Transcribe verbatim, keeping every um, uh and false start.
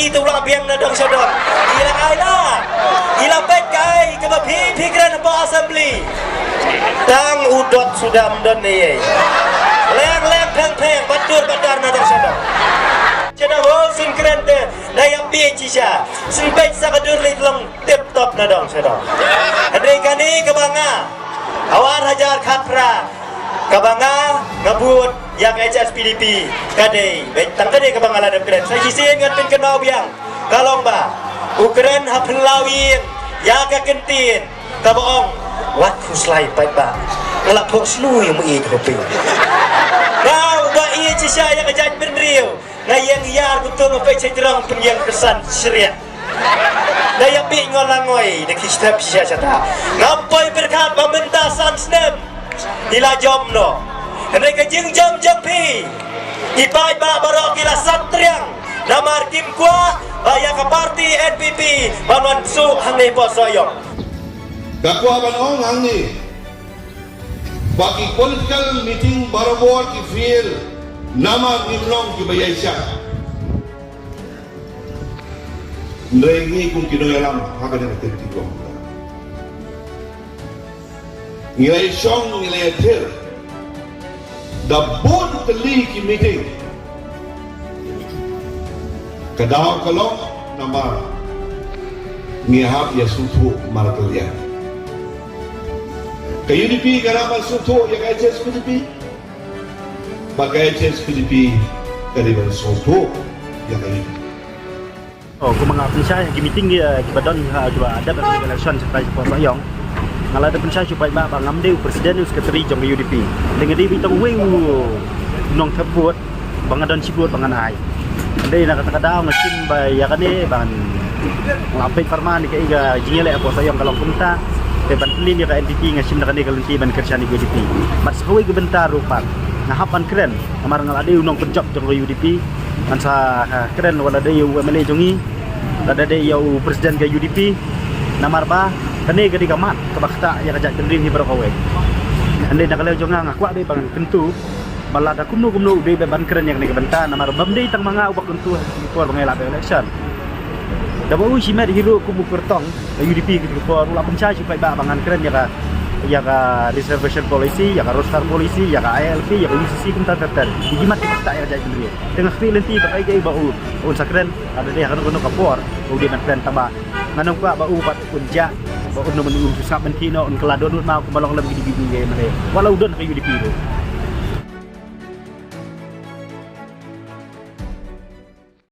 Ito la biang na dong sha dong. Ila ai la. Ila pet kai kaba phi phi kren hapoh assembly. Tang u dot suda ym don ne. Leng leng pheng pheng batur batar na dong sha dong. Sha dong ho sun kren te. Na ïa phi shisha. Sun pet sa ka dur li tlong tip top na dong sha dong. Hynrei kane kaba nga. Hawan hajar khatphra. Kaba nga nga bud ïa ka H S P D P ka dei bad tang ka dei kaba nga la dep kren. Sa shisien ngan pynkynmaw biang ka long ba u kren ha phyllaw ïing ïa ka kyntien kaba ong wat khuslai paidbah. Nga la pok slu ïa mu i ka ping. Ba u ba i shisha ïa ka jaitbynriew. Nga ïeng ïar kumto nga peit sha jrong pynïeng pyrsan shriah. Da ïa peit ngol langoi da ki step shisha shata. Ngam poi pyrkhat ba mynta san snem. I la jom noh. Hynrei ka jingjom jong phi. I paidbah baroh ki la sat triang. Namar kim kwah ba ïa ka parti N P P ban wan suk hangne hapoh Sohiong. Ka kwah ban ong hangne ba ki political meeting barabor ki fail namar ngim long kiba ïaishah. Hynrei ngi kum ki nongïalam ha kane ka kynti ko. Ngi la ïashong ngi la ïathir da bun tylli ki meeting. Ka daw ka long namar ngi hap ïa sngewthuh markylliang. Ka U D P ka dei ban sngewthuh ïa ka H S P D P. Ba ka H S P D P ka dei ban sngewthuh ïa ka U D P. Oh, kumba nga pynshai ha ki meeting ki, eh, kiba don ha kiba dep ha ki election sha ka Sohiong. Ïong. Nga la dep pynshai shu paidbah ba ngam dei u president u secretary jong ka U D P. Te nga dei ba tang wei u nongthep vote ba nga don shi vote ba ngan ai. Nga dei na kata ka daw nga shim ba ïa kane ban nga la peit pharma ni ka i ka jingïaleh ha Sohiong ka long kumta. Te ban pynlin ïa ka N P P nga shim da kane ka lynti ban kyrshan ïa ka U D P. Bad sa kawei ka bynta ruh pat nga hap ban kren. Namar nga la dei u nongpynjop jong ka U D P. Ngan sa, ha, kren wat la dei ïa u M L A jong ngi, lada dei ïa u president ka U D P. Namar ba kane ka dei ka mat kaba ktah ïa ka jaitbynriew hi baroh kawei. Hynrei na ka liang jong nga nga kwah dei ban kyntu ba lada kumno kumno u dei ban kren ïa kane ka bynta namar bym dei tang ma nga uba kyntu ha ki por ba ngi lap election. Da ba u shimet hi ruh kum u kyrtong ka U D P ki por u la pynshai shu paidbah ba ngan kren ïa ka, ïa ka reservation policy, ïa ka roster policy, ïa ka I L P, ïa ka U C C kumta ter ter. Ki jimat ki ktah ïa ka jaitbynriew. Te nga khmih lynti ba kaei kaei ba u un sa kren, lada dei ha kano kano ka por u dei ban kren tang ba ngan ym kwah ba u pat un jah ba un ym un sngap ban khih noh un kylla dohnud ma kumba long lem ki dei ki dei ki mane. Wat la u don ha ka U D P ruh.